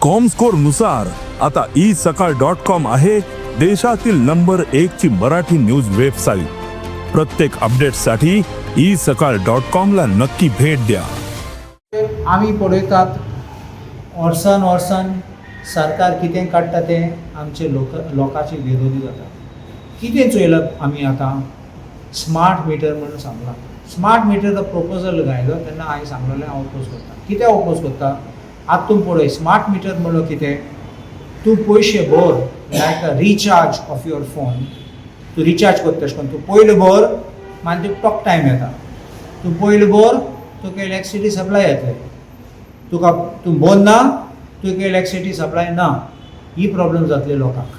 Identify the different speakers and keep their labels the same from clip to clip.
Speaker 1: Comscore नुसार आता E सकाळ डॉट कॉम आहे देशातील नंबर एक ची मराठी न्यूज वेबसाईट. प्रत्येक अपडेटसाठी ई सकाळ डॉट कॉम ला नक्की भेट द्या.
Speaker 2: आमी पळयतात, वर्सान वर्सान सरकार कितें काडटा तें आमचे लोक लोकांचे विरोधी जाता. कितें चोयलां आमी आतां, स्मार्ट मिटर म्हणून सांगलां. स्मार्ट मिटर प्रपोजल घायलो तेन्ना हांवें सांगलेलें, हांव ओपोज करता. कित्याक ओपोज करता? आतां तूं पळय, स्मार्ट मिटर म्हणलो कितें? तूं पयशे भर like a recharge of your phone. तूं रिचार्ज करता तशें करून तूं पयलो भर, मागीर तुका टॉक टायम येता. तूं पयलो भर, तुका इलेक्ट्रिसिटी सप्लाय येतले. तुका तूं भरना, तुका इलेक्ट्रिसिटी सप्लाय ना. ही प्रॉब्लम जातली लोकांक.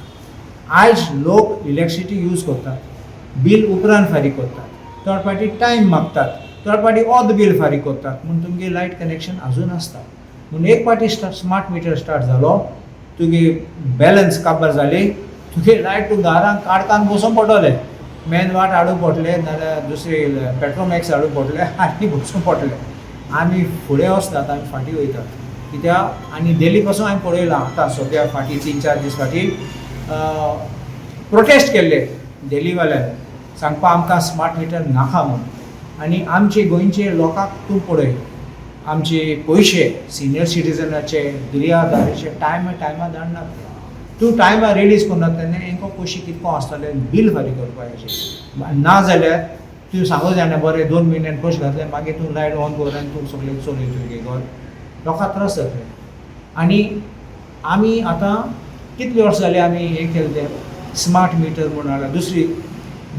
Speaker 2: आयज लोक इलेक्ट्रिसिटी यूज करतात, बील उपरांत फारीक करतात, थोडे फावटी टायम मागतात, थोडे फावटी ऑद बील फारीक करतात, म्हूण तुमगे लायट कनेक्शन अजून आसता. म्हूण एक फावटी स्मार्ट मिटर स्टार्ट जालो, तुगे बॅलन्स काबार जाली, तुगे लायट तूं घरान काडकान बसून पडटलें, मेन वाट हाडूंक पडटलें, नाजाल्यार दुसरी पेट्रोमॅक्स हाडूंक पडटलें आनी बसूंक पडटलें. आमी फुडें वचनात, आमी फाटीं वयतात. कित्याक? आनी दिल्ली पासून हांवें पळयलां, आतां सद्या फाटीं 3-4 दीस फाटीं प्रोटेस्ट केल्ले दिल्लीवाल्यान, सांगपा आमकां स्मार्ट मिटर नाका म्हूण. आनी आमचे गोंयचे लोकांक तूं पळय, आमचे पयशे सिनियर सिटीजनाचे, दुर्यादाराचे टायमा टायमा धाडनात ते. तूं टायमार रिलीज करना तेन्ना हेंकां पयशे कितको आसतले बील फारीक करपाचें. ना जाल्यार तूं सांगू जायना, बरें 2 म्हयन्यान पयशे घातले, मागीर तूं लायट ऑन कर आनी तूं सगळें चलय तुगे घर. लोकांक त्रास जातले. आनी आमी आतां कितली वर्सां जालीं आमी हें केलें तें स्मार्ट मिटर म्हूण हाडला, दुसरी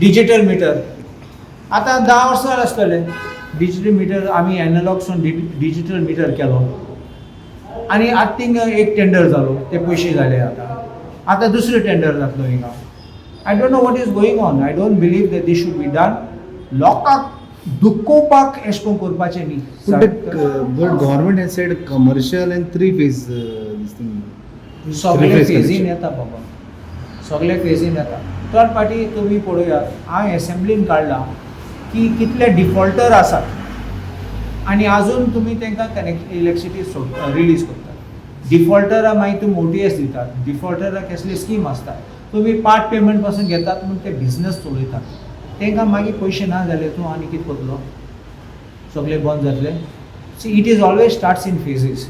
Speaker 2: डिजीटल मिटर. आतां 10 वर्सां जालीं आसतले डिजीटल मिटर. आमी एनलॉगसून डिजीटल मिटर केलो आनी आतां थिंगा एक टेंडर जालो, ते पयशे जाले. आतां आतां दुसरो टेंडर जातलो हिंगा. I don't know what is going on. I don't believe that this should be done. लोकांक दुखोवपाक एशें करून करपाचें न्ही.
Speaker 3: But government has said commercial and three phase this thing.
Speaker 2: सगळे
Speaker 3: Three phase
Speaker 2: फेजीन
Speaker 3: connection.
Speaker 2: येता बाबा, सगळे फेजीन येता. थर्ड पार्टी तुमी पळयात, हांवें एसेंब्लीन काडला की कितले डिफॉल्टर आसात आनी आजून तुमी तांकां कनेक्ट इलेक्ट्रिसिटी सोड रिलीज करतात. डिफॉल्टरा मागीर तुमी ओटीएस दितात, डिफॉल्टराक कसली स्कीम आसता, तुमी पार्ट पेमेंट पासून घेतात म्हूण ते बिजनस चलयतात. तांकां मागीर पयशे ना जाले, तूं आनी कितें करतलो? सगळे बंद जातले. See, it is always starts in phases.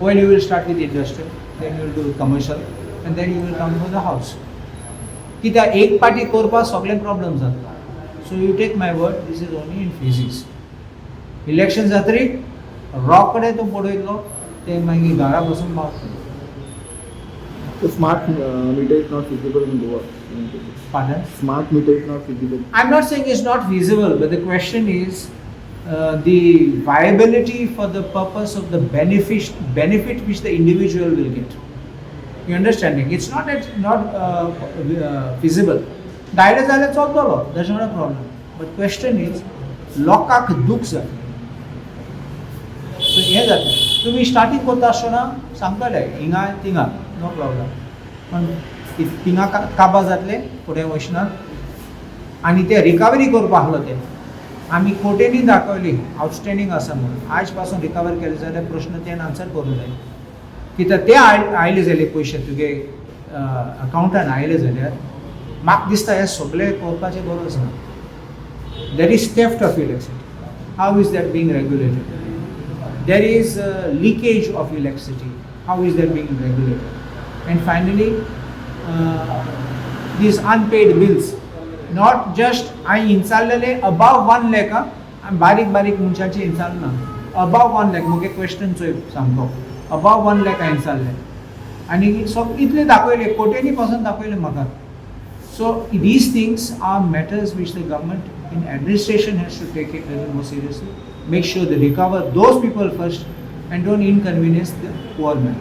Speaker 2: Well, you will start with industrial, then you will do commercial and then you will come to the house. कित्याक एक पाटी करपाक सगळें प्रॉब्लम जाता. So you take my word, this is only in phases. Election जातरी रोकडे तूं पळयतलो, ते मागीर घरा बसून पावतले.
Speaker 4: The smart meter is not feasible in Goa.
Speaker 2: Pardon?
Speaker 4: Smart meter is not feasible.
Speaker 2: I'm not saying it's not feasible, but the question is the viability for the purpose of the benefit which the individual will get. You understanding? It's not that not feasible. धायले जाल्यार चलतलो, that's not a problem. But question is, लोकांक दूख जातलें. So हें जातलें, तुमी starting करता आसतना सांगतले हिंगा थिंगा नो प्रॉब्लम, पण थिंगा काबार जातले, फुडें वचनात. आनी ते रिकवरी करपा आसलो ते आमी कोर्टेनी दाखयली आवटस्टँडींग आसा म्हणून. आयज पासून रिकवर केले जाल्यार प्रश्न तें आन्सर करूंक जाय. कित्याक ते आयले जाल्यार पयशे तुगे अकावंटान आयले जाल्यार म्हाका दिसता हें सगळें करपाचें गरज ना. There is theft of electricity. How is that being regulated? There is leakage of electricity. How is that being regulated? And finally, these unpaid bills, not just हांवें विचारलेले अबाव 1 लॅक, हांवें बारीक बारीक मनशाचे विचारना. अबाव 1 लॅक मुगे क्वेश्चन चोय सामको, अबाव 1 लॅक हांवें विचारले आनी सग इतले दाखयले, कोट्यांनी पासून दाखयले म्हाका. So these things are matters which the government in administration has to take it little more seriously. Make sure they recover those people first and don't inconvenience the poor man.